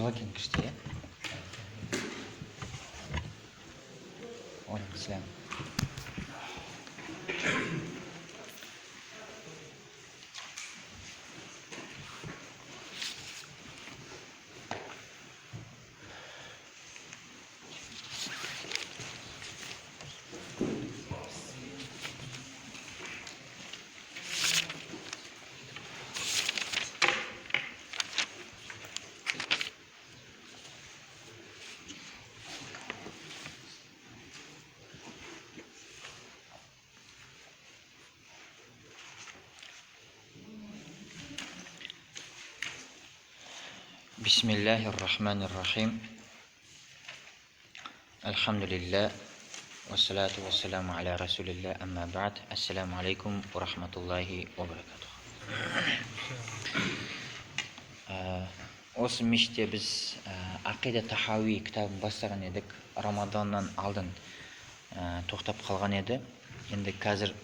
Жылы екен, күшті, иә? Уағалейкум. Бисмиллахир-рахманир-рахим. Альхамдулилля, вассалату вассаламу аля расулилля, амма бa'д. Ассаламу алейкум ва рахматуллахи ва баракатух. Осы мешітте біз Ақида Тахауи кітабын бастаған едік. Рамаданнан алдын тоқтап қалған еді. Енді қазір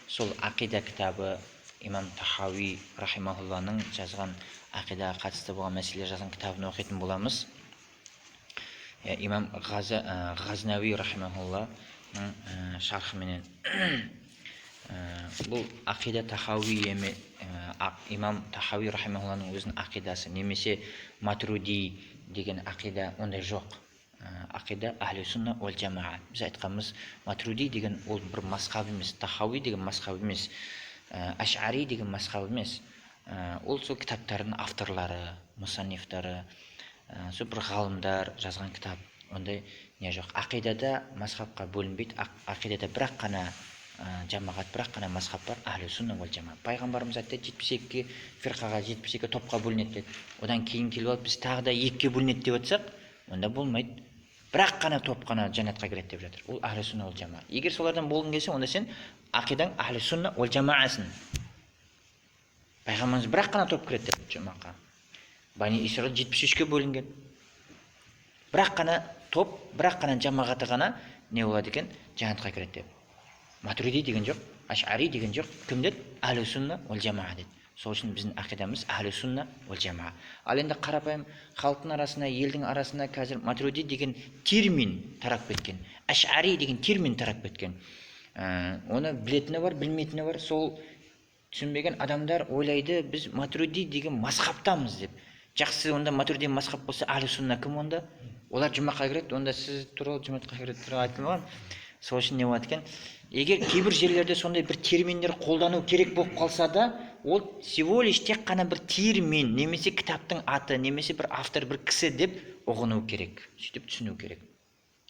сол Ақида кітабы Имам Тахауи рахимахулланың жазған ақидаға қатысты болған мәселелер жазған кітабын оқитын боламыз. Имам Ғазнауи рахимахулланың шархыменен. Бұл Ақида Тахауи, Имам Тахауи рахимахулланың өзінің ақидасы немесе Матруди деген ақида ондай жоқ. Ақида Ахли Сунна уал Жамаа. Біз айтқанымыз Матруди деген ол бір мазхаб емес, Тахауи деген мазхаб емес, Ашари деген мазхаб емес. Ол сол кітаптардың авторлары, мусаннифтары, сол бір ғалымдар жазған кітап. Ондай не жоқ. Ақидада мазхабқа бөлінбейді. Ақидада бірақ қана жамағат, бірақ қана мазхаб бар, Ахли Сунна уал Жамаа. Пайғамбарымыз айтты, 72 фирқаға, 72 топқа бөлінеді деді. Одан кейін келіп алып біз тағы да екіге бөлінеді деп отырсақ, онда болмайды. Бірақ қана топ қана жәннатқа кіреді деп жатыр. Ол Ахли Сунна уал Жамаа. Егер солардан болғың келсе, онда сен ақидаң Ахли Сунна уал Жамаасың. Пайғамбарымыз бірақ қана топ кіреді деп жұмаққа. Бани Исраил 73-ке бөлінген. Бірақ қана топ, бірақ қана жамағаты ғана не болады екен, жәннатқа кіреді деп. Матуриди деген жоқ, Ашари деген жоқ. Кім деді? Ахли Сунна уал Жамаа деді. Сол үшін біздің ақидамыз Ахли Сунна уал Жамаа. Ал енді қарапайым халықтың арасына, елдің арасына қазір Матуриди деген термин тарап кеткен, Ашари деген термин тарап кеткен. Оны білетіні бар, білмейтіні бар. Сол түсінбеген адамдар ойлайды, біз Матуриди деген мазхабтамыз деп. Жақсы, онда Матуриди мазхаб болса, Ахли Сунна кім онда? Олар жұмаққа кіреді, онда сіз туралы жұмаққа кіреді туралы айтылмаған. Сол үшін не болады екен? Егер кейбір жерлерде сондай бір терминдер қолдану керек болып қалса да, ол всего лишь тек қана бір термин, немесе кітаптың аты, немесе бір автор, бір кісі деп ұғыну керек, сөйтіп түсіну керек.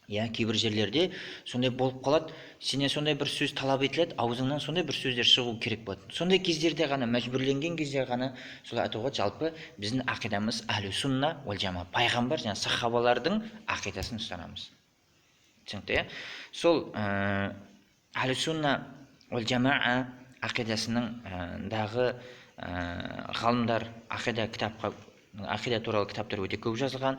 Я, кейбір жерлерде сондай болып қалады, сенен сондай бір сөз талап етіледі, аузыңнан сондай бір сөздер шығу керек болады. Сондай кездерде ғана, мәжбүрленген кезде ғана солай айтуға. Жалпы біздің ақидамыз Ахли Сунна уал Жамаа, пайғамбар және сахабалардың ақидасын ұстанамыз. Түсінікті, иә? Сол Ахли Сунна уал Жамаа ақидасының дағы ғалымдар ақида кітапқа, ақида туралы кітаптар өте көп жазылған.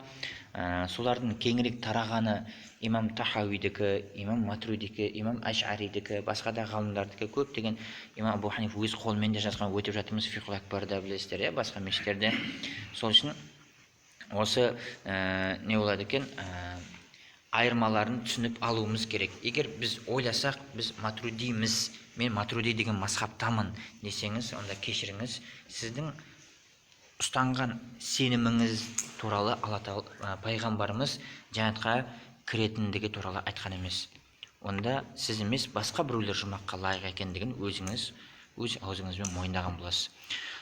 Солардың кеңірек тарағаны Имам Тахауидікі, Имам Матрудікі, Имам Ашаридікі, басқа да ғалымдардікі көптеген. Имам Абу Ханиф өз қолымен де жазған, өтіп жатырмыз Фиқхул Акбарда, білесіздер, иә, басқа мешіттерде. Сол үшін осы не болады екен, айырмаларын түсініп алуымыз керек. Егер біз ойласақ, біз Матрудиміз, мен Матруди деген мазхабтамын десеңіз, онда кешіріңіз, сіздің ұстанған сеніміңіз туралы Алла Тағала, пайғамбарымыз жәннатқа кіретіндігі туралы айтқан емес. Онда сіз емес, басқа біреулер жұмаққа лайық екендігін өзіңіз өз аузыңызбен мойындаған боласыз.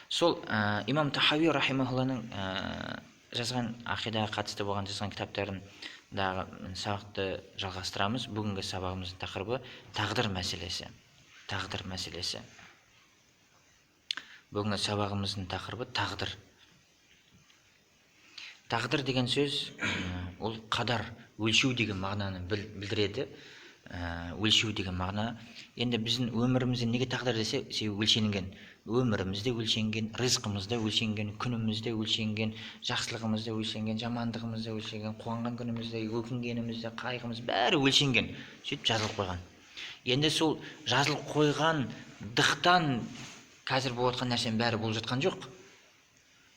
Сол Имам Тахауи рахимахулланың жазған ақидаға қатысты болған жазған кітаптарындағы сабақты жалғастырамыз. Бүгінгі сабағымыздың тақырыбы тағдыр мәселесі. Тағдыр мәселесі. Бүгінгі сабағымыздың тақырыбы тағдыр. Тағдыр деген сөз, ол қадар, өлшеу деген мағынаны білдіреді. Өлшеу деген мағына. Енді біздің өмірімізде неге тағдыр десе, себебі өлшенген. Өміріміз де өлшенген, ризқымыз да өлшенген, күніміз де өлшенген, жақсылығымыз да өлшенген, жамандығымыз да өлшенген, қуанған күніміз де, өкінгеніміз де, қайғымыз бәрі өлшенген. Сөйтіп жазылып қойған. Енді сол жазылып қойғандықтан қазір болып жатқан нәрсенің бәрі болып жатқан жоқ.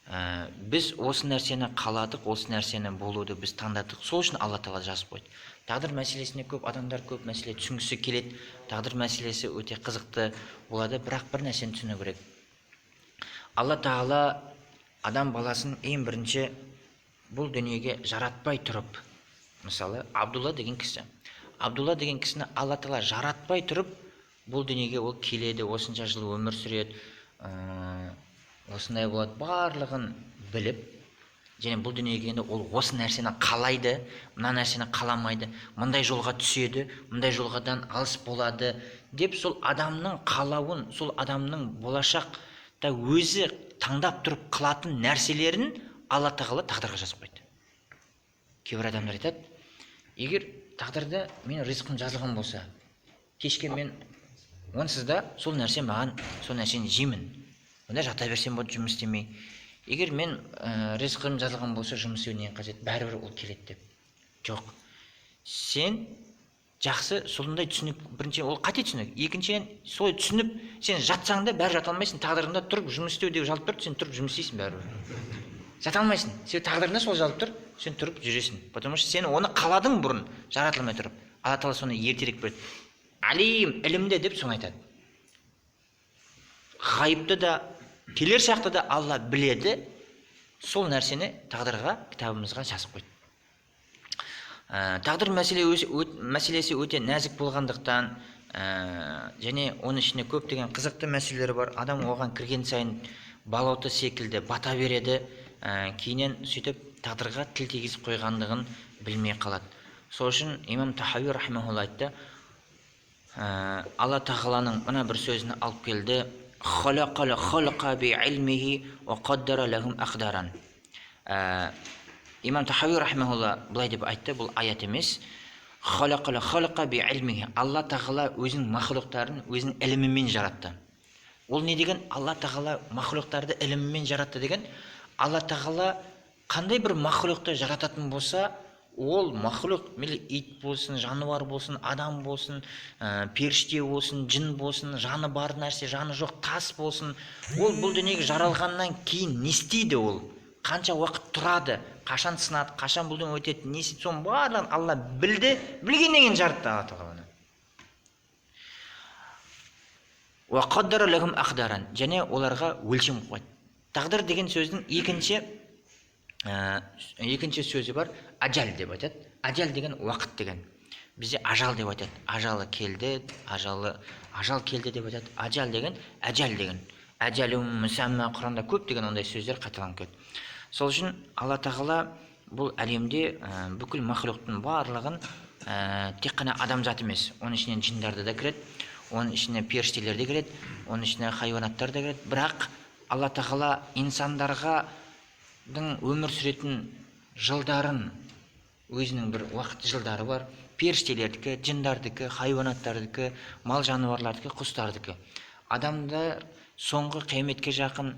Біз осы нәрсені қаладық, осы нәрсені болуды біз таңдадық. Сол үшін Алла Тағала жазып қойды. Тағдыр мәселесіне көп адамдар көп мәселе түсінгісі келеді. Тағдыр мәселесі өте қызықты болады, бірақ бір нәрсені түсіну керек. Алла Тағала адам баласын ең бірінші бұл дүниеге жаратпай тұрып, мысалы, Абдулла деген кісі. Абдулла деген кісіні Алла Тағала жаратпай тұрып, бұл дүниеге ол келеді, осынша жыл өмір сүреді, осындай болады, барлығын біліп, және бұл дүниеге келгенде ол осы нәрсені қалайды, мына нәрсені қаламайды, мындай жолға түседі, мындай жолғадан алыс болады деп сол адамның қалауын, сол адамның болашақта өзі таңдап тұрып қылатын нәрселерін Алла Тағала тағдырға жазып қойды. Кейбір адамдар айтады, егер тағдырда мен ризқым жазылған болса, кешке мен онсыз да сол нәрсе маған, сол нәрсені жеймін, онда жата берсем болады жұмыс істемей. Егер мен ризқым жазылған болса, жұмыс істеу не қажет, бәрібір ол келеді деп. Жоқ, сен жақсы сондай түсінік, бірінші ол қате түсінік, екіншіден солай түсініп сен жатсаң да бәрі жата алмайсың, тағдырыңда тұрып жұмыс істеу деп жазылып тұр, сен тұрып жұмыс істейсің бәрібір. Жата алмайсың, себебі тағдырыңда сол жазылып тұр, сен тұрып жүресің. Потому что сен оны қаладың бұрын, жаратылмай тұрып. Алла Тағала соны ертерек берді. Алим, ілімді деп соны айтады. Ғайыпты да, келер шақты да Алла біледі, сол нәрсені тағдырға, кітабымызға жазып қойды. Тағдыр мәселесі өте нәзік болғандықтан, және оның ішінде көптеген қызықты мәселелер бар. Адам оған кірген сайын балауты секілді бата береді, кейіннен сөйтіп тағдырға тіл тигізіп қойғандығын білмей қалады. Сол үшін имам Тахауи рахимахулла айтты, Алла Тағаланың мына бір сөзін алып келді. Халақал халқа би илмихи уа қаддара лахум ақдаран. Имам Тахауи рахимахулла былай деп айтты, бұл аят емес. Халақал халқа би илмихи. Алла Тағала өзінің махлуқтарын өзінің ілімімен жаратты. Ол не деген? Алла Тағала махлуқтарды ілімімен жаратты деген. Алла Тағала қандай бір махлуқты жарататын болса, ол махлуқ, мейлі ит болсын, жануар болсын, адам болсын, періште болсын, жын болсын, жаны бар нәрсе, жаны жоқ тас болсын, ол бұл дүниеге жаралғаннан кейін не істейді ол? Қанша уақыт тұрады, қашан сынады, қашан бұл дүние өтеді, не істейді, соның барлығын Алла білді, білгеннен кейін жаратты Алла Тағаланы. Уа қаддара лахум ақдаран, және оларға өлшем қойды. Тағдыр деген сөздің екінші сөзі бар, ажал деп айтады. Ажал деген уақыт деген. Бізде ажал деп айтады. Ажалы келді, ажал келді деп айтады. Ажал деген, ажал деген. Ажалум мусамма, Құранда көп деген ондай сөздер қайталанып келеді. Сол үшін Алла Тағала бұл әлемде бүкіл махлуқтың барлығын, тек қана адамзат емес, оның ішінен жындарды да кіреді, оның ішіне періштелер де кіреді, оның ішіне хайуанаттар да кіреді. Бірақ Алла Тағала инсандарға өмір сүретін жылдарын, өзінің бір уақыт жылдары бар, періштелердікі, жындардікі, хайуанаттардікі, мал жануарлардікі, құстардікі. Адамдар соңғы қияметке жақын,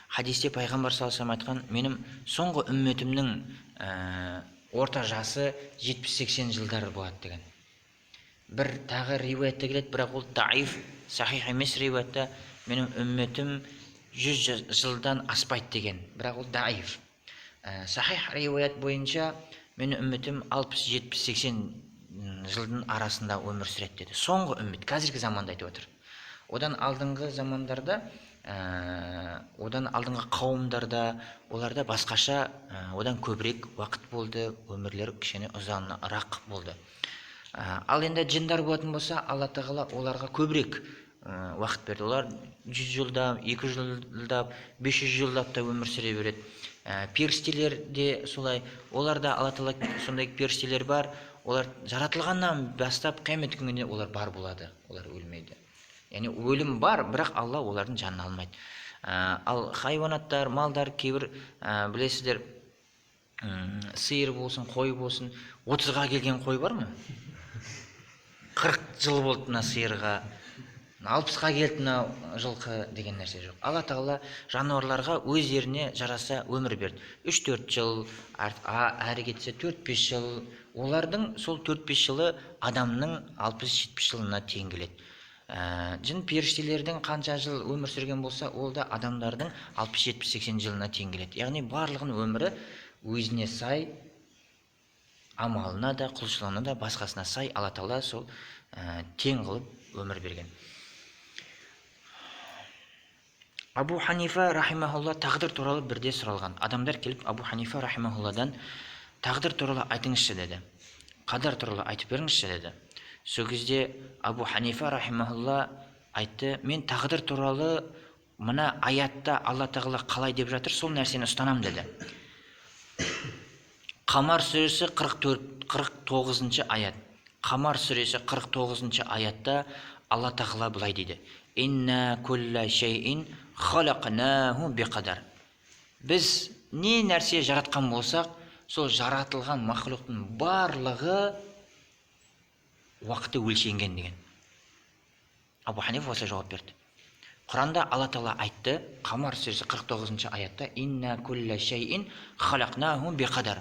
хадисте пайғамбар саллаллаху алейхи вассалам айтқан, менің соңғы үмметімнің орта жасы 70-80 жылдар болады деген. Бір тағы риуаятта келеді, бірақ ол даиф, сахих емес риуаятта, менің үмметім 100 жылдан аспайды деген, бірақ ол даиф. Сахих риуаят бойынша менің үмметім 60, 70, 80 жылдың арасында өмір сүреді деді. Соңғы үммет, қазіргі заманда айтып отыр. Одан алдыңғы замандарда, одан алдыңғы қауымдарда, оларда басқаша, одан көбірек уақыт болды, өмірлері кішкене ұзағырақ болды. Ал енді жындар болатын болса, Алла Тағала оларға көбірек уақыт берді. Олар 100 жылдап, 200 жылдап, 500 жылдап та өмір сүре береді. Періштелер де солай, олар да Алла Тағала сондай періштелер бар, олар жаратылғаннан бастап қиямет күніне олар бар болады, олар өлмейді. Яғни өлім бар, бірақ Алла олардың жанын алмайды. Ал хайуанаттар, малдар кейбір, білесіздер, сиыр болсын, қой болсын, 30-ға келген қой бар ма? 40 жыл болды мына сиырға, 60-қа келді мына жылқы деген нәрсе жоқ. Алла Тағала жануарларға өздеріне жараса өмір берді. 3-4 жыл, әрі кетсе 4-5 жыл. Олардың сол 4-5 жылы адамның 60-70 жылына тең келеді. Жын періштелердің қанша жыл өмір сүрген болса, ол да адамдардың 60, 70, 80 жылына тең келеді. Яғни барлығының өмірі өзіне сай, амалына да, құлшылығына да, басқасына сай Алла Тағала сол тең қылып өмір берген. Абу Ханифа рахимахулла тағдыр туралы бірде сұралған. Адамдар келіп Абу Ханифа рахимахулладан тағдыр туралы айтыңызшы деді. Қадар туралы айтып беріңізші деді. Сол кезде Абу Ханифа рахимахулла айтты: мен тағдыр туралы мына аятта Алла Тағала қалай деп жатыр, сол нәрсені ұстанам деді. Қамар сүресі 49 аят. Қамар сүресі 49 аятта Алла Тағала былай дейді: Инна кулла шайин халақнаху биқадар. Біз не нәрсе жаратқан болсақ, сол жаратылған мақлұқтың барлығы уақыты өлшенген деген. Абу Ханифа осылай жауап берді. Құранда Алла Тағала айтты, Қамар сүресі 49 аятта: Инна кулла шайин халақнаху биқадар.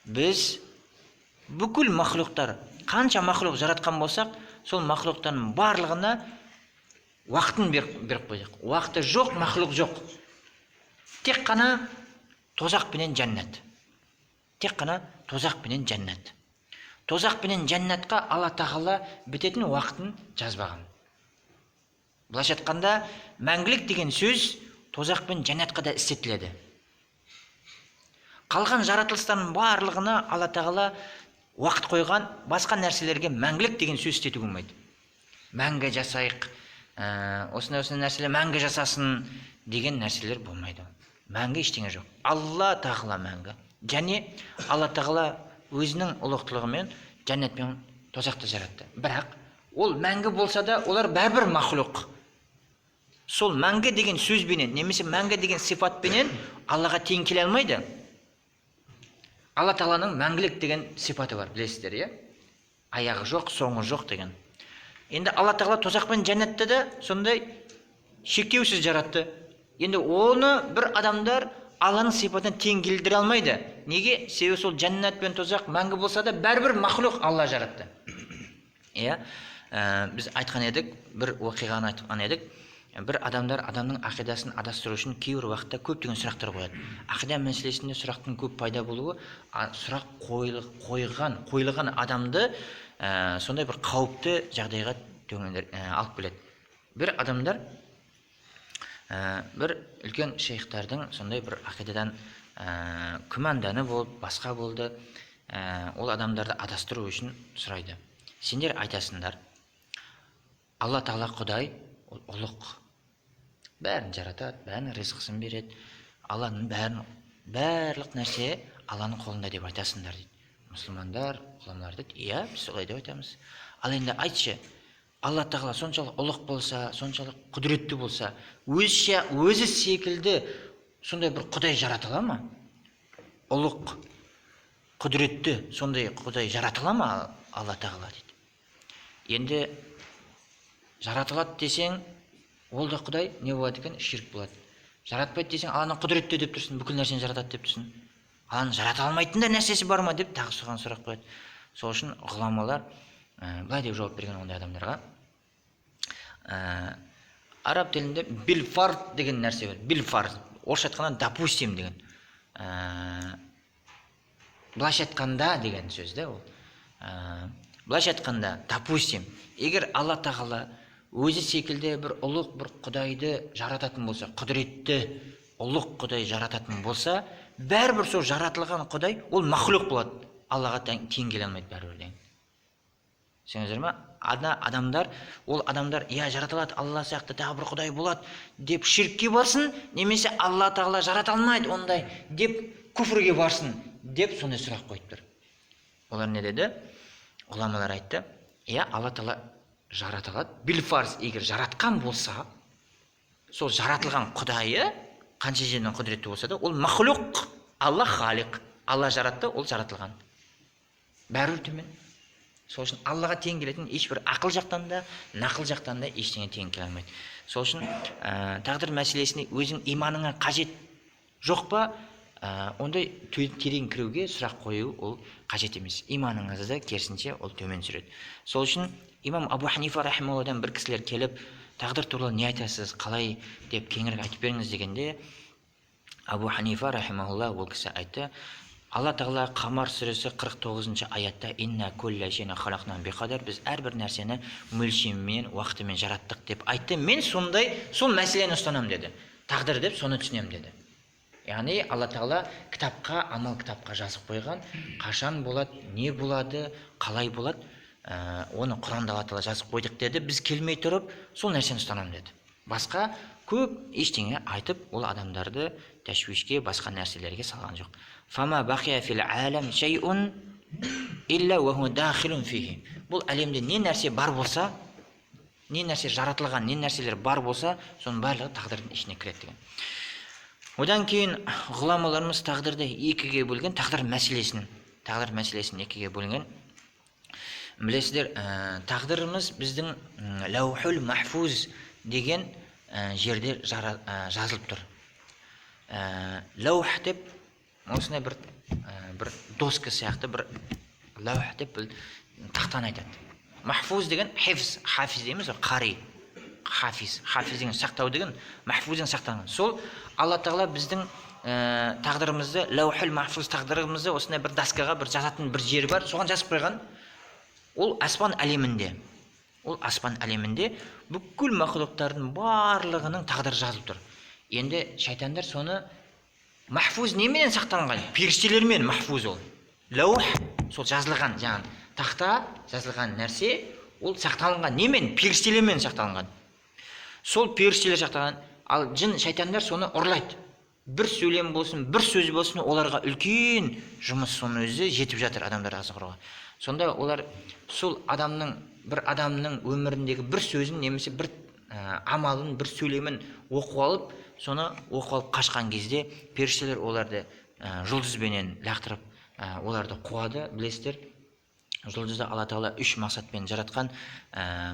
Біз бүкіл мақлұқтар, қанша мақлұқ жаратқан болсақ, сол мақлұқтардың барлығына уақытын беріп қойдық. Уақыты жоқ мақлұқ жоқ. Тек қана тозақ пенен жәннат. Тек қана тозақ пенен жәннат. Тозақ пенен жәннатқа Алла Тағала бітетін уақытын жазбаған. Былайша айтқанда, мәңгілік деген сөз тозақ пен жәннатқа да істетіледі. Қалған жаратылыстардың барлығына Алла Тағала уақыт қойған, басқа нәрселерге мәңгілік деген сөз істетуге болмайды. Мәңгі жасайық, осындай нәрселер мәңгі жасасын деген нәрселер болмайды. Мәңгі ештеңе жоқ. Алла Тағала мәңгі. Және Алла Тағала өзінің ұлықтылығымен жәннат пен тозақты жаратты. Бірақ ол мәңгі болса да, олар бәрібір мақлұқ. Сол мәңгі деген сөзбенен, немесе мәңгі деген сипатпенен Аллаға тең келе алмайды. Алла Тағаланың мәңгілік деген сипаты бар, білесіздер, иә? Аяғы жоқ, соңы жоқ деген. Енді Алла Тағала тозақ пен жәннатты да сондай шектеусіз жаратты. Енді оны бір адамдар Алланың сипатына тең келтіре алмайды. Неге? Себебі сол жәннат пен тозақ мәңгі болса да бәрібір мақлұқ Алла жаратты. Иә? Біз айтқан едік, бір оқиғаны айтқан едік. Бір адамдар адамның ақидасын адастыру үшін кейбір уақытта көптеген сұрақтар қояды. Ақида мәселесінде сұрақтың көп пайда болуы, сұрақ қойылған адамды сондай бір қауіпті жағдайға алып келеді. Бір адамдар бір үлкен шейхтардың сондай бір ақидадан күмәнданы болып, басқа болды. Ол адамдарды адастыру үшін сұрайды. Сендер айтасыңдар, Алла Тағала Құдай ол ұлық, бәрін жаратады, бәрін ризқысын береді, Алланың бәрін, барлық нәрсе Алланың қолында деп айтасыңдар дейді. Мұсылмандар, ғұламалар дейді, иә, біз солай деп айтамыз. Ал енді айтшы, Алла Тағала соншалық ұлық болса, соншалық құдіретті болса, өзі секілді сондай бір Құдай жарата ала ма? Ұлық, құдіретті сондай Құдай жарата ала ма Алла Тағала дейді. Енді жаратылады десең, ол да Құдай не болады екен? Ширк болады. Жаратпайды десең, Алланың құдіретті деп тұрсың, бүкіл нәрсені жаратады деп тұрсың. Алланың жарата алмайтын да нәрсесі бар ма деп тағы соған сұрақ қояды. Сол үшін ғұламалар былай деп жауап берген ондай адамдарға. Араб тілінде билфард деген нәрсе бар. Билфард. Орысша айтқанда допустим деген. Былайша айтқанда деген сөз да ол. Былайша айтқанда, допустим, егер Алла Тағала өзі секілді бір ұлық бір Құдайды жарататын болса, құдіретті ұлық Құдай жарататын болса, бәрібір сол жаратылған Құдай ол мақлұқ болады. Аллаға тең келе алмайды бәрібір деген. Түсінесіздер ме? Адамдар, ол адамдар, иә, жаратылады, Алла сияқты тағы бір Құдай болады деп ширкке барсын, немесе Алла Тағала жарата алмайды ондай деп күфірге барсын деп сондай сұрақ қойып тұр. Олар не деді? Ғұламалар айтты, иә, Алла Тағала жарата алады. Билфарз егер жаратқан болса, сол жаратылған Құдайы қанша жерден құдіретті болса да, ол мақлұқ, Алла халиқ, Алла жаратты, ол жаратылған. Бәрібір төмен. Сол үшін Аллаға тең келетін ешбір ақыл жақтан да, нақыл жақтан да ештеңе тең келе алмайды. Сол үшін тағдыр мәселесіне өзің иманыңа қажет жоқ па, Ондай терең кіруге сұрақ қою ол қажет емес. Иманыңызды керісінше ол төмен түсіреді. Сол үшін имам Абу Ханифа рахимаһулладан бір кісілер келіп, тағдыр туралы не айтасыз, қалай деп кеңірек айтып беріңіз дегенде, Абу Ханифа рахимаһулла ол кісі айтты: Алла Тағала Қамар сүресі 49 аятта инна кулля шейин халақна биқадар, біз әрбір нәрсені мөлшерімен, уақытымен жараттық деп айтты. Мен сондай сол мәселені ұстанамын деді. Тағдыр деп соны түсінемін деді. Яғни Алла Тағала кітапқа, амал кітапқа жазып қойған, қашан болады, не болады, қалай болады, оны Құранда Алла Тағала жазып қойдық деді. Біз келмей тұрып сол нәрсені ұстанамын деді. Басқа көп ештеңе айтып, ол адамдарды тәшвишке, басқа нәрселерге салған жоқ. Фама бақия фил алам шайун илля уа хуа дахилун фихи. Бұл әлемде не нәрсе бар болса, не нәрсе жаратылған, не нәрселер бар болса, соның барлығы тағдырдың ішіне кіреді деген. Одан кейін ғұламаларымыз тағдырды екіге бөлген, тағдыр мәселесін екіге бөлген. Білесіздер, тағдырымыз біздің лаухул махфуз деген жерде жазылып тұр. Лаух деп осындай бір доска сияқты, бір лаух деп бір тақтаны айтады. Махфуз деген хифз, хафиз дейміз ғой, қари, хафиз, хафиз деген сақтау деген, махфуз деген сақталған. Сол Алла Тағала біздің тағдырымызды лаухул махфуз тағдырымызды осындай бір доскаға бір жазатын бір жері бар, соған жазып қойған. Ол аспан әлемінде, ол аспан әлемінде бүкіл мақұлықтардың барлығының тағдыры жазылып тұр. Енді шайтандар соны махфуз неменен сақталынған? Періштелермен махфуз ол. Лаух сол жазылған, жаңағы тақта жазылған нәрсе, ол сақталынған немен? Періштелермен сақталынған. Сол періштелер сақталған, ал жын шайтандар соны ұрлайды. Бір сөйлем болсын, бір сөз болсын, оларға үлкен жұмыс соның өзі жетіп жатыр адамдарға азғыруға. Сонда олар сол адамның, бір адамның өміріндегі бір сөзін немесе бір амалын, бір сөйлемін оқып алып, соны оқып алып қашқан кезде періштелер оларды жұлдызбенен лақтырып, оларды қуады. Білесіздер, жұлдызды Алла Тағала үш мақсатпен жаратқан.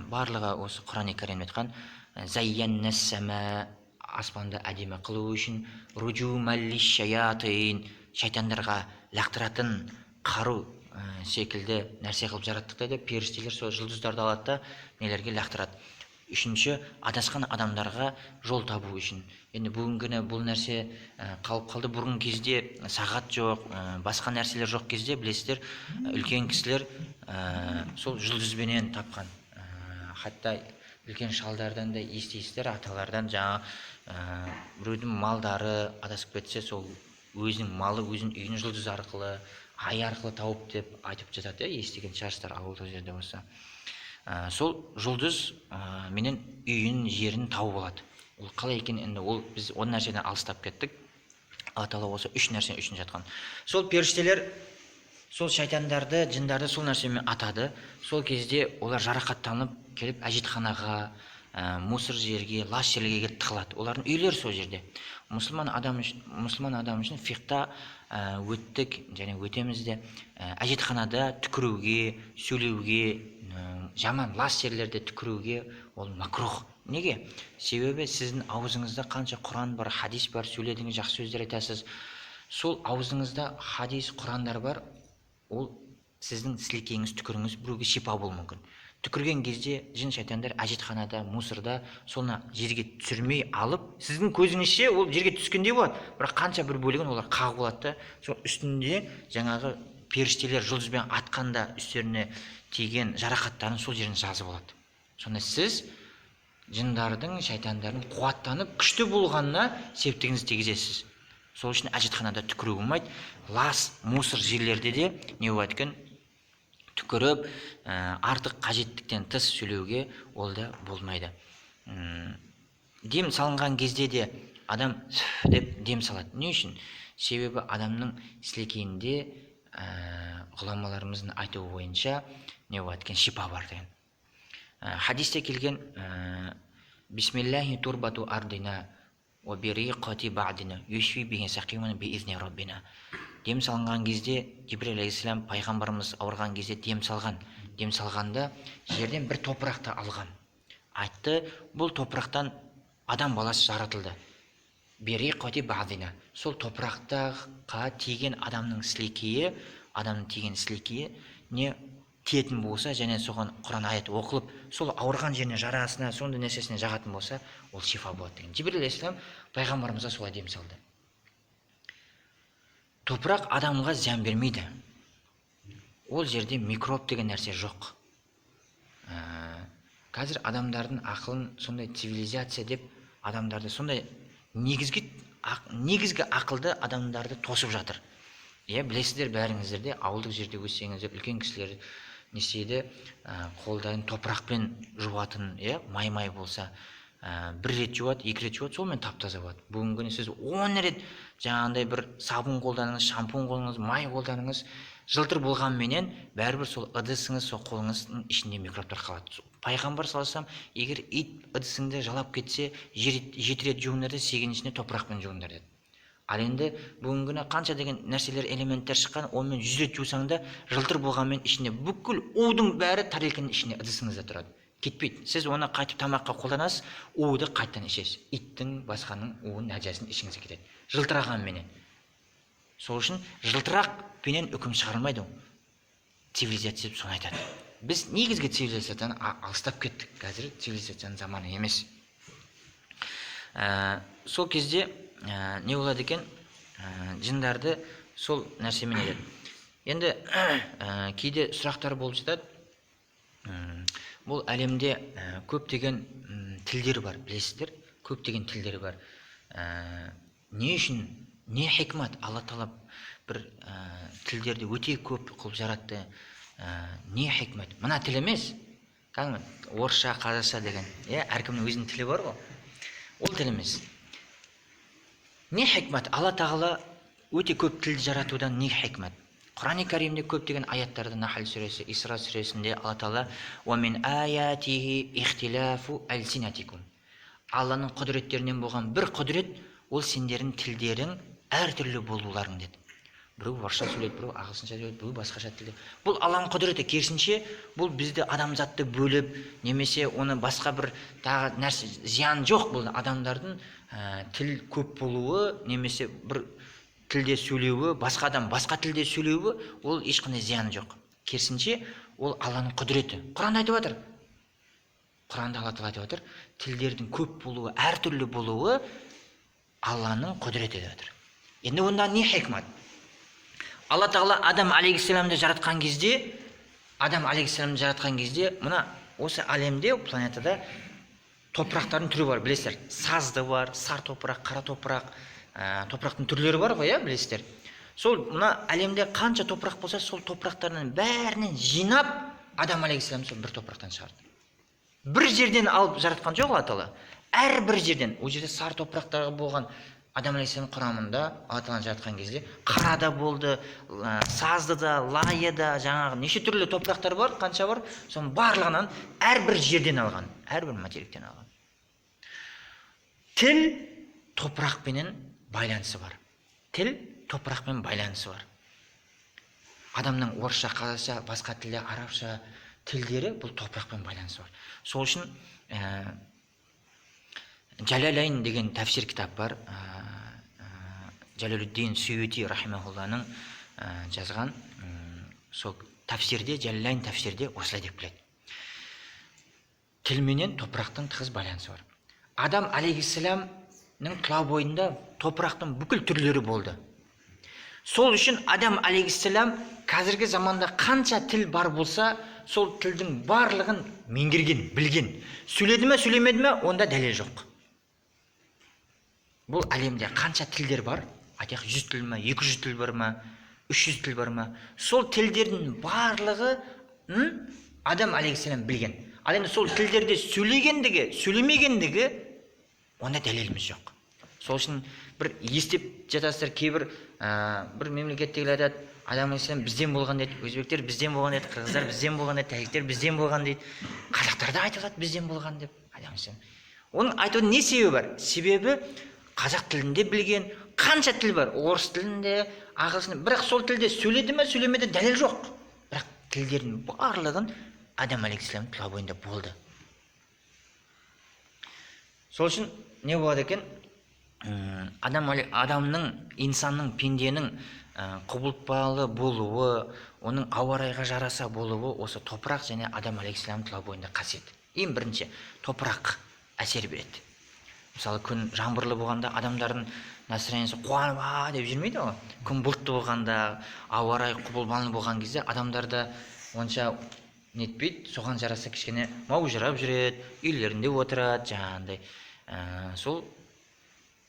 Барлығы осы Құран Кәрімде айтқан: зайяннас-сама, аспанды әдемі қылу үшін, ружумал лиш-шаятин, шайтандарға лақтыратын қару секілді нәрсе қылып жараттық деді. Періштелер сол жұлдыздарды алады да нелерге лақтырады. Үшінші, адасқан адамдарға жол табу үшін. Енді бүгінгі күні бұл нәрсе қалып қалды. Бұрынғы кезде сағат жоқ, басқа нәрселер жоқ кезде, білесіздер, үлкен кісілер сол жұлдызбенен тапқан. Хатта үлкен шалдардан да естисіздер, аталардан жаңа біреудің малдары адасып кетсе, сол өзінің малы, өзінің үйін жұлдыз арқылы, ай арқылы тауып деп айтып жатады, естіген шығарсыздар ауылдық жерде болса. Сол жұлдыз менен үйін, жерін тауып алады. Ол қалай екен енді, ол біз ол нәрседен алыстап кеттік. Алла Тағала осы үш нәрсе үшін жатқан. Сол періштелер сол шайтандарды, жындарды сол нәрсемен атады. Сол кезде олар жарақаттанып келіп әжетханаға, мусор жерге, лас жерлерге келіп тығылады. Олардың үйлері сол жерде. Мұсылман адам үшін фиқта өттік және өтеміз де, әжетханада түкіруге, сөйлеуге, жаман лас жерлерде түкіруге ол макрух. Неге? Себебі сіздің аузыңызда қанша Құран бар, хадис бар, сөйледіңіз, жақсы сөздер айтасыз. Сол аузыңызда хадис, Құрандар бар, ол сіздің сілекейіңіз, түкіріңіз біреуге шипа болуы мүмкін. Түкірген кезде жын шайтандар әжетханада, мусорда соны жерге түсірмей алып, сіздің көзіңізше ол жерге түскендей болады, бірақ қанша бір бөлігін олар қағып алады да, сол үстінде жаңағы періштелер жұлдызбен атқанда үстеріне тиген жарақаттарын сол жерін жазып алады. Сонда сіз жындардың, шайтандардың қуаттанып күшті болғанына септігіңізді тигізесіз. Сол үшін әжетханада түкіруге болмайды. Лас, мусор жерлерде де не болады екен, түкіріп, артық қажеттіктен тыс сөйлеуге ол да болмайды. Дем салынған кезде де адам деп дем салады. Не үшін? Себебі адамның сілекейінде ғұламаларымыздың айтуы бойынша не болады екен, шипа бар деген. Хадисте келген: бисмиллахи турбату ардина уа бириқати баъдина юшфи бихи сақимана биизни раббина. Дем салынған кезде Жибрил алейхиссалам пайғамбарымыз ауырған кезде дем салған. Дем салғанда жерден бір топырақты алған. Айтты, бұл топырақтан адам баласы жаратылды. Бириқати баъдина. Сол топыраққа тиген адамның сілекейі, адамның тиген сілекейі не тиетін болса, және соған Құран аят оқылып, сол ауырған жеріне, жарасына, сондай нәрсесіне жағатын болса, ол шифа болады деген. Жибрил алейхиссалам пайғамбарымызға солай дем салды. Топырақ адамға зиян бермейді. Ол жерде микроб деген нәрсе жоқ. Қазір адамдардың ақылын сондай цивилизация деп адамдарды сондай негізгі ақылды адамдарды тосып жатыр. Иә, білесіздер бәріңіздер де, ауылдық жерде өссеңіздер, үлкен кісілер не істейді, қолдарын топырақпен жуатын, иә, май-май болса, бір рет жуады, екі рет жуады, сонымен тап-таза болады. Бүгінгі күні сіз 10 рет жаңағындай бір сабын қолданыңыз, шампунь қолданыңыз, май қолданыңыз, жылтыр болғанменен бәрібір сол ыдысыңыз, сол қолыңыздың ішінде микробтар қалады. Пайғамбар саллаллаху алейхи вассалам, егер ит ыдысыңды жалап кетсе, 7 рет жуыңдар деді, 8-шісіне топырақпен жуыңдар деді. Ал енді бүгінгі күні қанша деген нәрселер, элементтер шыққан, онымен 100 рет жусаң да жылтыр болғанмен ішінде бүкіл удың бәрі тарелканың ішінде, ыдысыңызда тұрады. Кетпейді. Сіз оны қайтып тамаққа қолданасыз, уды қайтадан ішесіз. Иттің, басқаның уын, нәжасын ішіңізге кетеді. Жылтырағанменен. Сол үшін жылтырақпенен үкім шығарылмайды. Цивилизация деп соны айтады. Біз негізгі цивилизациядан алыстап кеттік. Қазір цивилизацияның заманы емес. Сол кезде не болады екен? Жындарды сол нәрсемен етеді. Енді кейде сұрақтар болып жатады. Бұл әлемде көптеген тілдер бар, білесіздер, көптеген тілдер бар. Не үшін, не хикмат, Алла тағала бір тілдерді өте көп қылып жаратты. Не хикмат? Мына тіл емес, кәдімгі орысша, қазақша деген, иә, әркімнің өзінің тілі бар ғой. Ол тіл емес. Не хикмат? Алла тағала өте көп тілді жаратудан не хикмат? Құран-ы Кәрімде көптеген аяттарда, Нахл сүресі, Исра сүресінде Алла тағала «Уа мин аятихи ихтилафу әлсинатикум». Алланың құдіреттерінен болған бір құдірет ол сендердің тілдерің әртүрлі болуларың деді. Біреу орысша сөйлейді, біреу ағылшынша сөйлейді, біреу басқаша тілде. Бұл Алланың құдіреті. Керісінше, бұл бізді адамзатты бөліп, немесе оны басқа бір тағы нәрсе зиян жоқ. Бұл адамдардың тіл көп болуы, немесе бір тілде сөйлеуі, басқа адам басқа тілде сөйлеуі, ол ешқандай зияны жоқ. Керісінше, ол Алланың құдіреті. Құранда айтып жатыр. Құранда Алла тағала айтып жатыр, тілдердің көп болуы, әртүрлі болуы Алланың құдіреті деп жатыр. Енді онда не хикмат? Алла тағала Адам алейхиссаламды жаратқан кезде, Адам алейхиссаламды жаратқан кезде, мына осы әлемде, планетада топырақтардың түрі бар, білесіздер. Сазды бар, сар топырақ, қара топырақ, топырақтың түрлері бар ғой, иә, білесіздер. Сол мына әлемде қанша топырақ болса, сол топырақтардың бәрінен жинап Адам алейхиссалам сол бір топырақтан шығарды. Бір жерден алып жаратқан жоқ Алла тағала. Әрбір жерден, ол жерде сар топырақтағы болған Адам алейхиссалам құрамында Алла тағала жаратқан кезде қара да болды, сазды да, лайы да, жаңағы неше түрлі топырақтар бар, қанша бар, соның барлығынан әрбір жерден алған, әрбір материктен алған. Тіл топырақпенен байланысы бар. Тіл топырақпен байланысы бар. Адамның орысша, қазақша, басқа тілде, арабша тілдері бұл топырақпен байланысы бар. Сол үшін Жалалайн деген тәфсир кітап бар. Жалалуддин Суюти рахимахулланың жазған, сол тәфсирде, Жалалайн тәфсирде осылай деп келеді. Тіл менен топырақтың тығыз байланысы бар. Адам алейхиссаламның тұла бойында топырақтың бүкіл түрлері болды. Сол үшін Адам алейхиссалам қазіргі заманда қанша тіл бар болса, сол тілдің барлығын меңгерген, білген. Сөйледі ме, сөйлемеді ме, онда дәлел жоқ. Бұл әлемде қанша тілдер бар? Айтайық, 100 тіл ма, 200 тіл бар ма, 300 тіл бар ма? Сол тілдердің барлығы Адам алейхиссалам білген. Ал енді сол тілдерде сөйлегендігі, сөйлемегендігі, онда дәлеліміз жоқ. Сол үшін бір естіп жатасыздар, кейбір бір мемлекеттегілер айтады, Адам алейхиссалам бізден болған дейді, өзбектер бізден болған дейді, қырғыздар бізден болған дейді, тәжіктер бізден болған дейді, қазақтар да айта алады бізден болған деп Адам алейхиссалам. Оның айтудың не себебі бар? Себебі қазақ тілінде білген, қанша тіл бар, орыс тілінде, ағылшын, бірақ сол тілде сөйледі ме, сөйлемеді, дәлел жоқ. Бірақ тілдердің барлығын Адам алейхиссалам тұла бойында болды. Сол үшін не болады екен? Адамның, инсанның, пенденің құбылтпалы болуы, оның ауа райға жараса болуы осы топырақ және Адам алейхиссалам тұла бойында қасиет. Ең бірінші топырақ әсер береді. Мысалы, күн жаңбырлы болғанда адамдардың настроениесі қуанып а деп жүрмейді ғой. Күн бұлтты болғанда, ауа райы құбылмалы болған кезде адамдар да онша нетпейді, соған жараса кішкене маужырап жүреді, үйлерінде отырады жаңағындай. Сол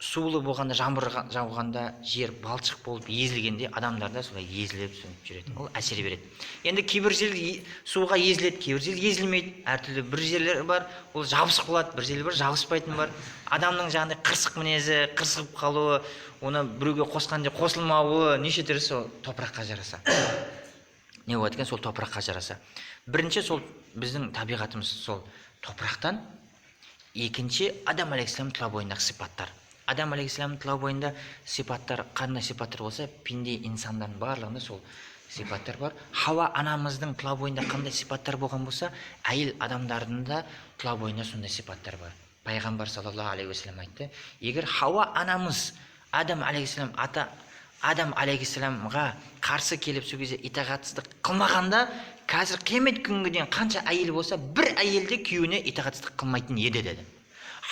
сулы болғанда, жаңбыр жауғанда, жер балшық болып езілгенде адамдар да солай езіліп сөйтіп жүреді. Ол әсер береді. Енді кейбір жер суға езіледі, кейбір жер езілмейді. Әртүрлі бір жерлер бар, ол жабысып қалады, бір жерлер бар, жабыспайтын бар. Адамның жаңағыдай қырсық мінезі, қырсығып қалуы, оны біреуге қосқанда қосылмауы, неше түрлі сол топыраққа жараса. Не болады екен сол топыраққа жараса? Бірінші сол біздің табиғатымыз сол топырақтан. Екінші Адам алейхиссалам тұла бойындағы сипаттар. Адам алейхиссаламның тұла бойында сипаттар, қандай сипаттар болса, пенде инсандардың барлығында сол сипаттар бар. Хауа анамыздың тұла бойында қандай сипаттар болған болса, әйел адамдардың да тұла бойында сондай сипаттар бар. Пайғамбар саллаллаху алейхи уассалам айтты: егер Хауа анамыз Адам алейхиссалам ата Адам алейхиссаламға қарсы келіп, сол кезде итағатсыздық қылмағанда, қазір қиямет күнге дейін қанша әйел болса, бір әйел де күйеуіне итағатсыздық қылмайтын еді деді.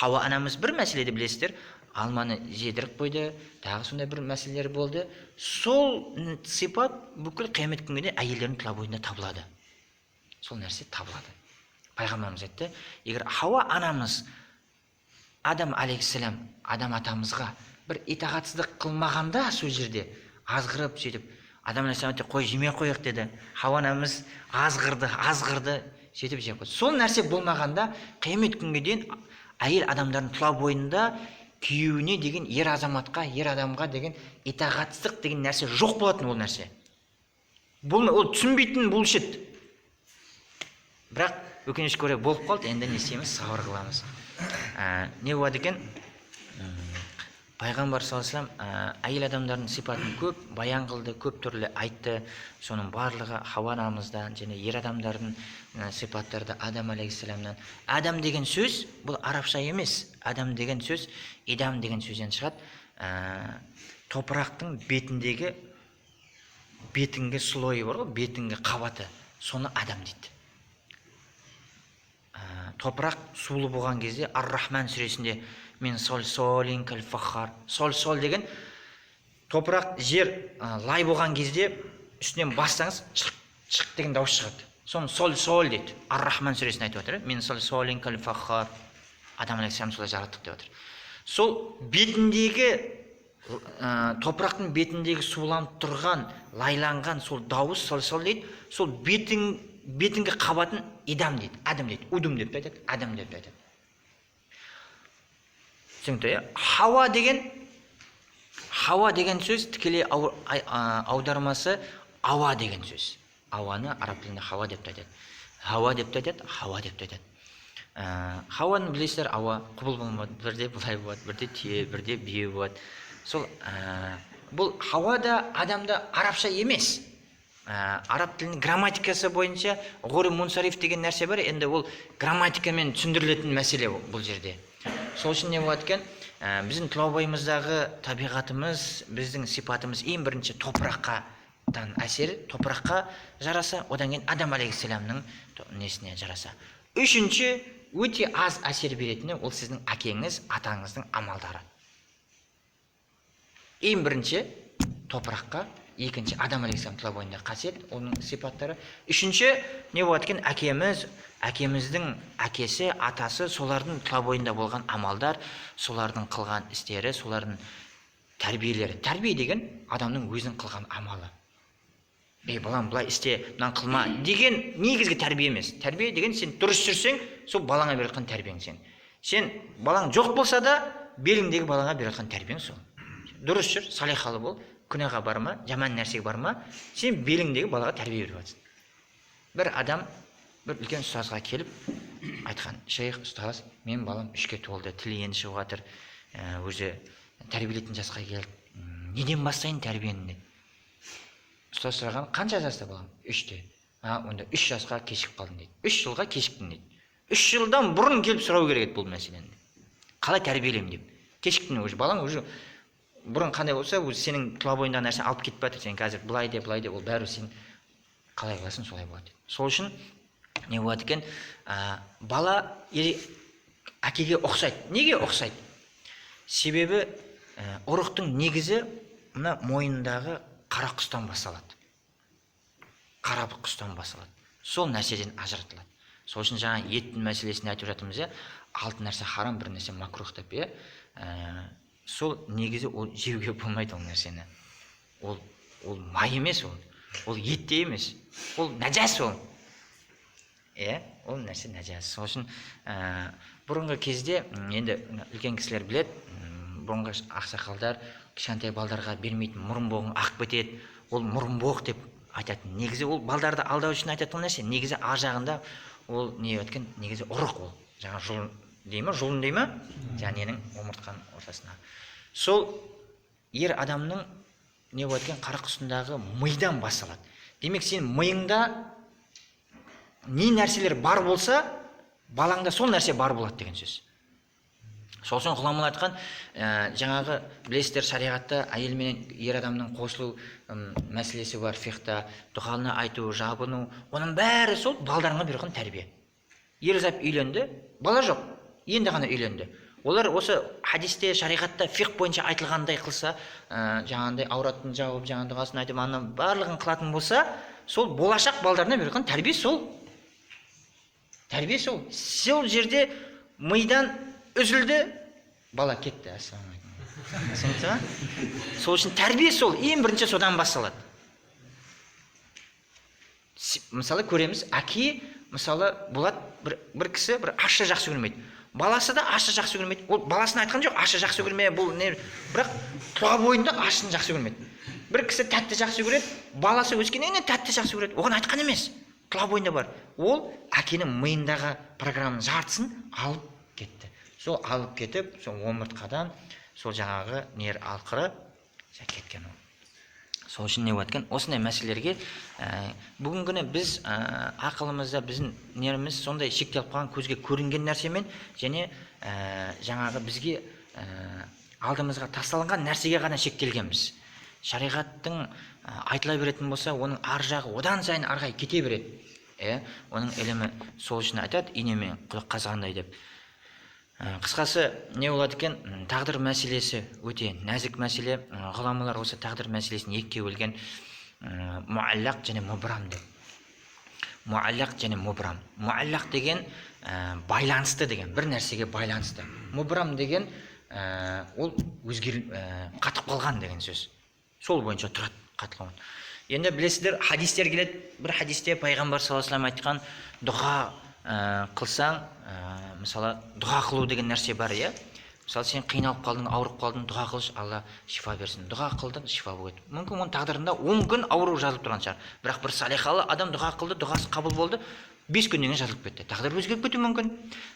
Хауа анамыз бір мәселеде, білесіздер, алманы жедіріп қойды, тағы сондай бір мәселелер болды. Сол сипат бүкіл қиямет күнге дейін әйелдердің тұла бойында табылады. Сол нәрсе табылады. Пайғамбарымыз айтты: егер Хауа анамыз Адам алейхиссалам, Адам атамызға бір итағатсыздық қылмағанда, сол жерде азғырып сөйтіп, Адам алейхиссалам айтты: қой, жемей ақ қояйық деді. Хауа анамыз азғырды, азғырды, сөйтіп жеп қойды. Сол нәрсе болмағанда, қиямет күнге дейін әйел адамдардың тұла бойында күйеуіне деген, ер азаматқа, ер адамға деген итағатсыздық деген нәрсе жоқ болатын. Ол нәрсе бұл ол түсінбейтін болушы еді, бірақ өкінішке орай болып қалды. Енді не істейміз, сабыр қыламыз. Не болады екен? Пайғамбар саллаллаху алейхи вассалам әйел адамдардың сипатын көп баян қылды, көп түрлі айтты. Соның барлығы Хауа анамыздан және ер адамдардың сипаттары да Адам алейхиссаламнан. Адам деген сөз бұл арабша емес. Адам деген сөз идам деген сөзден шығады. Топырақтың бетіндегі бетіңгі слойы бар ғой, бетіңгі қабаты, соны адам дейді. Топырақ сулы болған кезде, Ар-Рахман сүресінде мен сол солин кәл фахар, сол сол деген топырақ жер лай болған кезде үстінен бассаңыз, чық чық деген дауыс шығады. Соны сол сол дейді. Ар-Рахман сүресінде айтып отыр: мен сол солин кәл фахар, Адам алейхисалам солай жараттық деп отыр. Сол бетіндегі топырақтың бетіндегі суланып тұрған, лайланған сол дауыс сол сол дейді. Сол бетіңгі қабатын идам дейді, адам дейді, удум деп те айтады, адам деп те айтады. Түсінікті, иә? Хауа деген, хауа деген сөз тікелей аудармасы ауа деген сөз. Ауаны араб тілінде хауа деп те айтады, хауа деп те айтады, хауа деп те айтады. Хауаны білесіздер, ауа құбылмалы, бірде былай болады, бірде түйе, бірде бие болады. Сол бұл хауа да, адам да арабша емес. Араб тілінің грамматикасы бойынша ғури мунсариф деген нәрсе бар. Енді ол грамматикамен түсіндірілетін мәселе бұл жерде. Сол үшін не болады екен? Біздің тұла бойымыздағы табиғатымыз, біздің сипатымыз ең бірінші топыраққа әсер, топыраққа жараса, одан кейін Адам алейхисаламның несіне жараса. Үшінші, өте аз әсер беретіні ол сіздің әкеңіз, атаңыздың амалдары. Ең бірінші топыраққа, екінші Адам алейхисалам тұла бойындағы қасиет, оның сипаттары. Үшінші не болады екен? Әкеміз, әкеміздің әкесі, атасы, солардың тұла бойында болған амалдар, солардың қылған істері, солардың тәрбиелері. Тәрбие деген адамның өзінің қылған амалы. Ей, балам, былай істе, мынаны қылма деген негізгі тәрбие емес. Тәрбие деген сен дұрыс жүрсең, сол балаңа беріп жатқан тәрбиең. Сен балаң жоқ болса да, беліңдегі балаңа беріп жатқан тәрбиең сол: дұрыс жүр, салиқалы бол, күнәға барма, жаман нәрсеге барма. Сен беліңдегі балаға тәрбие беріп жатырсың. Бір адам бір үлкен ұстазға келіп айтқан: шейх, ұстаз, мен балам 3-ке толды, тілі енді шығып жатыр, өзі тәрбиелейтін жасқа келді, неден бастайын тәрбиені деді. Ұстаз сұраған: қанша жаста балаң? 3-те. А, онда 3 жасқа кешігіп қалдың дейді, 3 жылға кешіктің дейді. 3 жылдан бұрын келіп сұрау керек еді бұл мәселені, қалай тәрбиелеймін деп. Кешіктің уже, балаң уже бұрын қандай болса, өзі сенің тұла бойыңдағы нәрсе алып кетіп жатыр. Сен қазір былай де, былай де, ол бәрі сен қалай қыласың, солай болады. Сол үшін не болады екен? Бала әкеге ұқсайды. Неге ұқсайды? Себебі ұрықтың негізі мына мойнындағы қара құстан басталады. Қара құстан басталады. Сол нәрседен ажыратылады. Сол үшін жаңа еттің мәселесін айтып жатырмыз, иә, алты нәрсе харам, бір нәрсе макрух деп, иә. Сол негізі ол жеуге болмайды ол нәрсені. Ол май емес ол. Ол ет те емес. Ол нәжас ол. Иә, ол нәрсе нәжас. Сол үшін бұрынғы кезде енді үлкен кісілер біледі, бұрынғы ақсақалдар кішкентай балдарға бермейтін, мұрынбоғың ақ кетеді, ол мұрынбоқ деп айтатын. Негізі ол балдарды алдау үшін айтатын нәрсе. Негізі ар жағында ол не өткен, негізі ұрық ол. Жаңа жұлын дей ма, жұлын дей ма? Жаңа ненің омыртқаның ортасына. Сол ер адамның не болады екен, қара құсындағы мидан басталады. Демек, сен миыңда не нәрселер бар болса, балаңда сол нәрсе бар болады деген сөз. Сол үшін ғұламалар айтқан, жаңағы білесіздер, шариғатта әйел менен ер адамның қосылу мәселесі бар, фиқта, дұғаны айту, жабыну, оның бәрі сол балдарыңа берген тәрбие. Ер зат үйленді, бала жоқ, енді ғана үйленді. Олар осы хадисте, шариғатта, фиқ бойынша айтылғандай қылса, жаңағындай ауратын жауып, жаңағы дұғасын айтып, аның барлығын қылатын болса, сол болашақ балдарына берген тәрбие сол. Тәрбие сол. Сол жерде мидан үзілді, бала кетті. Ассалаумағалейкум. Түсінікті ма? Сол үшін тәрбие сол, ең бірінші содан басталады. Мысалы көреміз, әке, мысалы, болады бір кісі бір ащы жақсы көрмейді. Баласы да ащы жақсы көрмейді. Ол баласына айтқан жоқ, ащы жақсы көрме, бұл не, бірақ тұла бойында ащыны жақсы көрмейді. Бір кісі тәтті жақсы көреді, баласы өскеннен кейін тәтті жақсы көреді. Оған айтқан емес. Тұла бойында бар. Ол әкенің миындағы программаның жартысын алып кетті. Сол алып кетіп, сол омыртқадан, сол жаңағы нер алқыры кеткен ол. Сол үшін не болады екен? Осындай мәселелерге бүгінгі күні біз ақылымызда, біздің неріміз сондай шектеліп қалған, көзге көрінген нәрсемен және жаңағы бізге алдымызға тасталынған нәрсеге ғана шектелгенбіз. Шариғаттың айтыла беретін болса, оның ар жағы одан сайын ары қарай кете береді. Оның ілімі сол үшін айтады, инемен құдық қазғандай деп. Қысқасы не болады екен? Тағдыр мәселесі өте нәзік мәселе. Ғұламалар осы тағдыр мәселесін екіге бөлген, муаллақ және мубрам деп. Муаллақ және мубрам. Муаллақ деген байланысты деген, бір нәрсеге байланысты. Мубрам деген ол өзгер, қатып қалған деген сөз. Сол бойынша тұрады, қатып қалған. Енді білесіздер, хадистер келеді. Бір хадисте пайғамбар саллаллаху алейхи вассалам айтқан, дұға қылсаң, мысалы, дұға қылу деген нәрсе бар, иә? Мысалы, сен қиналып қалдың, ауырып қалдың, дұға қылшы, Алла шифа берсін. Дұға қылдың, шифа болады. Мүмкін оның тағдырында 10 күн ауру жазылып тұрған шығар. Бірақ бір салихалы адам дұға қылды, дұғасы қабыл болды, 5 күннен кейін жазылып кетті. Тағдыр өзгеріп кетуі мүмкін.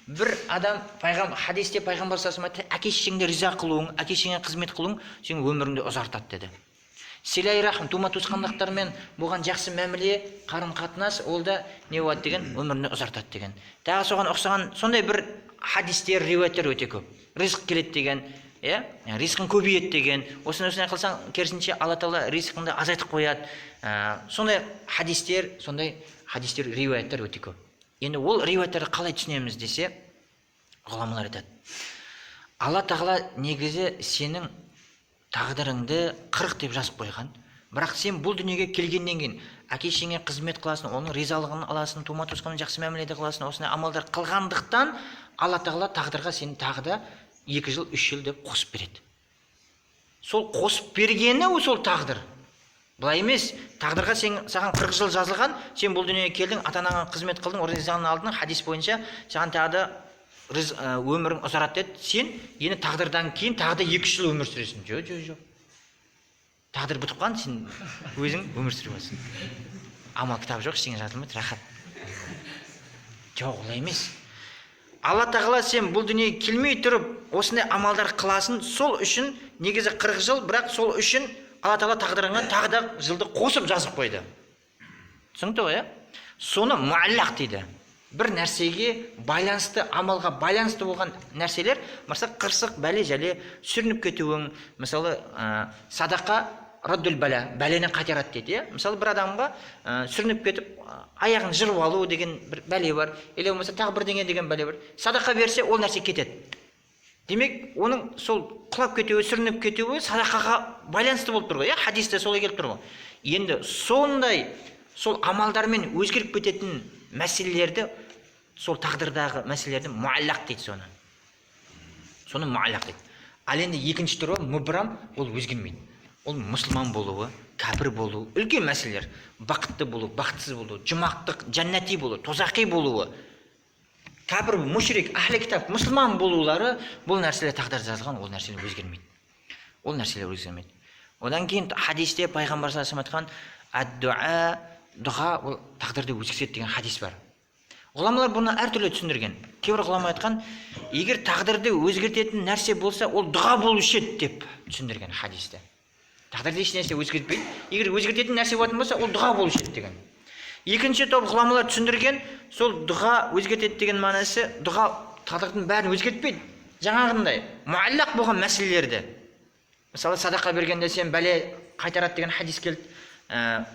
Бір адам хадисте пайғамбар саллаллаху алейхи вассалам айтты, әке шешеңді риза қылуың, әке шешеңе қызмет қылуың сенің өміріңді ұзартады деді. Силай рахым, тума туысқандықтармен болған жақсы мәміле, қарым-қатынас, ол да не болады деген, өміріңді ұзартады деген. Тағы соған ұқсаған сондай бір хадистер, риуаяттар өте көп. Ризық келеді деген, иә, ризқың көбейеді деген. Осыны осындай қылсаң, керісінше Алла тағала ризқыңды азайтып қояды. Сондай хадистер, сондай хадистер, риуаяттар өте көп. Енді ол риуаяттарды қалай түсінеміз десе, ғұламалар айтады. Алла тағала негізі сенің тағдырыңды 40 деп жазып қойған. Бірақ сен бұл дүниеге келгеннен кейін әке шешеңе қызмет қыласың, оның ризалығын аласың, тума туысқанмен жақсы мәміледе қыласың, осындай амалдар қылғандықтан Алла тағала тағдырға сені тағы да 2 жыл, 3 жыл деп қосып береді. Сол қосып бергені сол тағдыр. Былай емес, тағдырға саған 40 жыл жазылған, сен бұл дүниеге келдің, ата-анаңа қызмет қылдың, ризалығын алдың, хадис бойынша саған тағы да өмірің ұзарады деді. Сен енді тағдырдан кейін тағы да 2-3 жыл өмір сүресің. Жоқ, жоқ, жоқ. Тағдыр бітіп қалған, сен өзің өмір сүріп аласың. Амал кітабы жоқ, ештеңе жазылмайды, рахат. Жоқ, олай емес. Алла тағала сен бұл дүниеге келмей тұрып осындай амалдар қыласың, сол үшін негізі 40 жыл, бірақ сол үшін Алла тағала тағдырыңа тағы да жылды қосып жазып қойды. Түсінікті ғой, иә? Соны муаллақ дейді. Бір нәрсеге байланысты, амалға байланысты болған нәрселер, мысалы, қырсық, бәле жәле, сүрініп кетуің, мысалы, садақа раддул бәлә, бәлені қайтарады дейді, иә. Мысалы, бір адамға сүрініп кетіп, аяғын жырып алу деген бір бәле бар, или болмаса тағы бірдеңе деген бәле бар. Садақа берсе, ол нәрсе кетеді. Демек, оның сол құлап кетуі, сүрініп кетуі садақаға байланысты болып тұр ғой, иә, хадисте солай келіп тұр ғой. Енді сондай сол амалдармен өзгеріп кететін мәселелерді, сол тағдырдағы мәселелерді муаллақ дейді соны. Соны муаллақ дейді. Ал енді екінші түрі мубрам, ол өзгермейді. Ол мұсылман болуы, кәпір болуы, үлкен мәселелер. Бақытты болу, бақытсыз болу, жұмақтық, жәннати болу, тозақи болуы, кәпір, мушрик, әхлі кітап, мұсылман болулары, бұл нәрселер тағдырда жазылған, ол нәрселер өзгермейді. Ол нәрселер өзгермейді. Одан кейін хадисте пайғамбар саллаллаху алейхи вассалам айтқан ад-дуа, дұға ол тағдырды өзгертеді деген хадис бар. Ғұламалар бұны әртүрлі түсіндірген. Кейбір ғұлама айтқан, егер тағдырды өзгертетін нәрсе болса, ол дұға болушы еді деп түсіндірген хадисте. Тағдырды еш нәрсе өзгертпейді. Егер өзгертетін нәрсе болатын болса, ол дұға болушы еді деген. Екінші топ ғұламалар түсіндірген, сол дұға өзгертеді деген мағынасы, дұға тағдырдың бәрін өзгертпейді. Жаңағындай муаллақ болған мәселелерді. Мысалы, садақа бергенде сен бәле қайтарады деген хадис келді.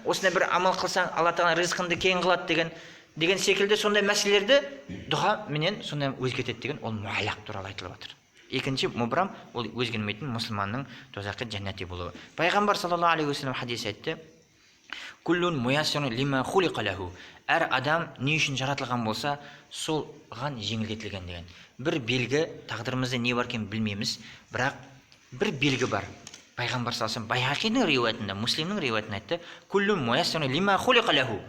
Осындай бір амал қылсаң, Алла тағала ризқыңды кең қылады деген секілді сондай мәселелерді дұға менен сондай өзгертеді деген ол муаллақ туралы айтылып жатыр. Екінші мубрам, ол өзгермейтін мұсылманның тозақы жәннати болуы. Пайғамбар саллаллаху алейхи уассалам хадис айтты: Куллун муяссарун лима хулиқа лаху. Әр адам не үшін жаратылған болса, солған жеңілдетілген деген. Бір белгі, тағдырымызда не бар екенін білмейміз, бірақ бір белгі бар. Пайғамбар саллаллаху алейхи вассалам Байһақидің риуаятында, Муслимнің риуаятында айтты: Куллун муяссарун лима хулиқа лаху.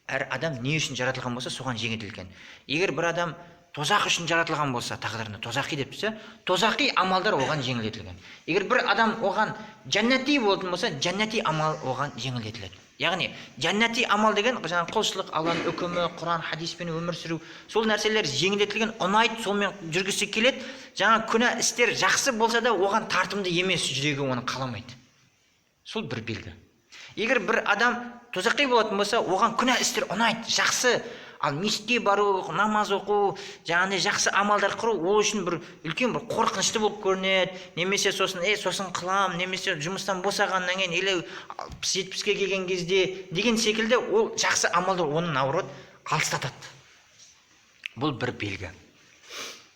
Әр адам не үшін жаратылған болса, соған жеңілдетілген. Егер бір адам тозақ үшін жаратылған болса, тағдырында тозақи деп тұрса, тозақи амалдар оған жеңілдетілген. Егер бір адам оған жәннати болатын болса, жәннати амал оған жеңілдетіледі. Яғни жәннати амал деген жаңағы құлшылық, Алланың үкімі, Құран, хадиспен өмір сүру, сол нәрселер жеңілдетілген, ұнайды, сонымен жүргісі келеді. Жаңа күнә істер жақсы болса да оған тартымды емес, жүрегі оны қаламайды. Сол бір белгі. Егер бір адам тозақи болатын болса, оған күнә істер ұнайды, жақсы. Ал мешітке бару, намаз оқу, жаңағыдай жақсы амалдар құру ол үшін бір үлкен бір қорқынышты болып көрінеді. Немесе сосын, сосын қылам, немесе жұмыстан босағаннан кейін, или 60-70-ке келген кезде деген секілді ол жақсы амалдар оны наоборот алыстатады. Бұл бір белгі.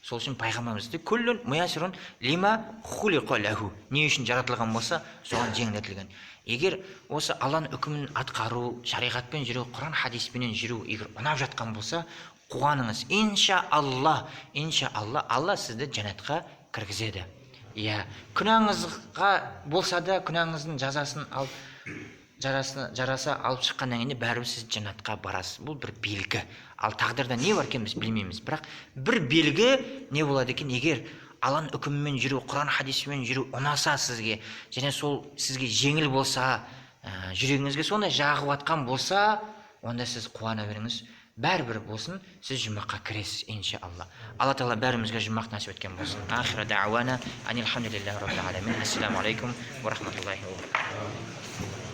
Сол үшін пайғамбарымыз айтты: Куллун муяссарун лима хулиқа лаху. Не үшін жаратылған болса, соған жеңілдетілген. Егер осы Алланың үкімін атқару, шариғатпен жүру, Құран хадиспенен жүру егер ұнап жатқан болса, қуаныңыз. Инша Алла, инша Алла, Алла сізді жәннатқа кіргізеді. Иә, күнәңізға болса да күнәңіздің жазасын алып, жараса алып шыққаннан кейін бәрібір сіз жәннатқа барасыз. Бұл бір белгі. Ал тағдырда не бар екенін біз білмейміз. Бірақ бір белгі не болады екен, егер Алланың үкімімен жүру, Құран хадисімен жүру ұнаса сізге, және сол сізге жеңіл болса, жүрегіңізге сондай жағып атқан болса, онда сіз қуана беріңіз. Бәрібір болсын, сіз жұмаққа кіресіз, иншалла. Алла тағала бәрімізге жұмақ нәсіп еткен болсын. Ахира дауана анилхамдулиллахи раббил аламин. Ассаламу алейкум ва рахматуллахи ва баракатух.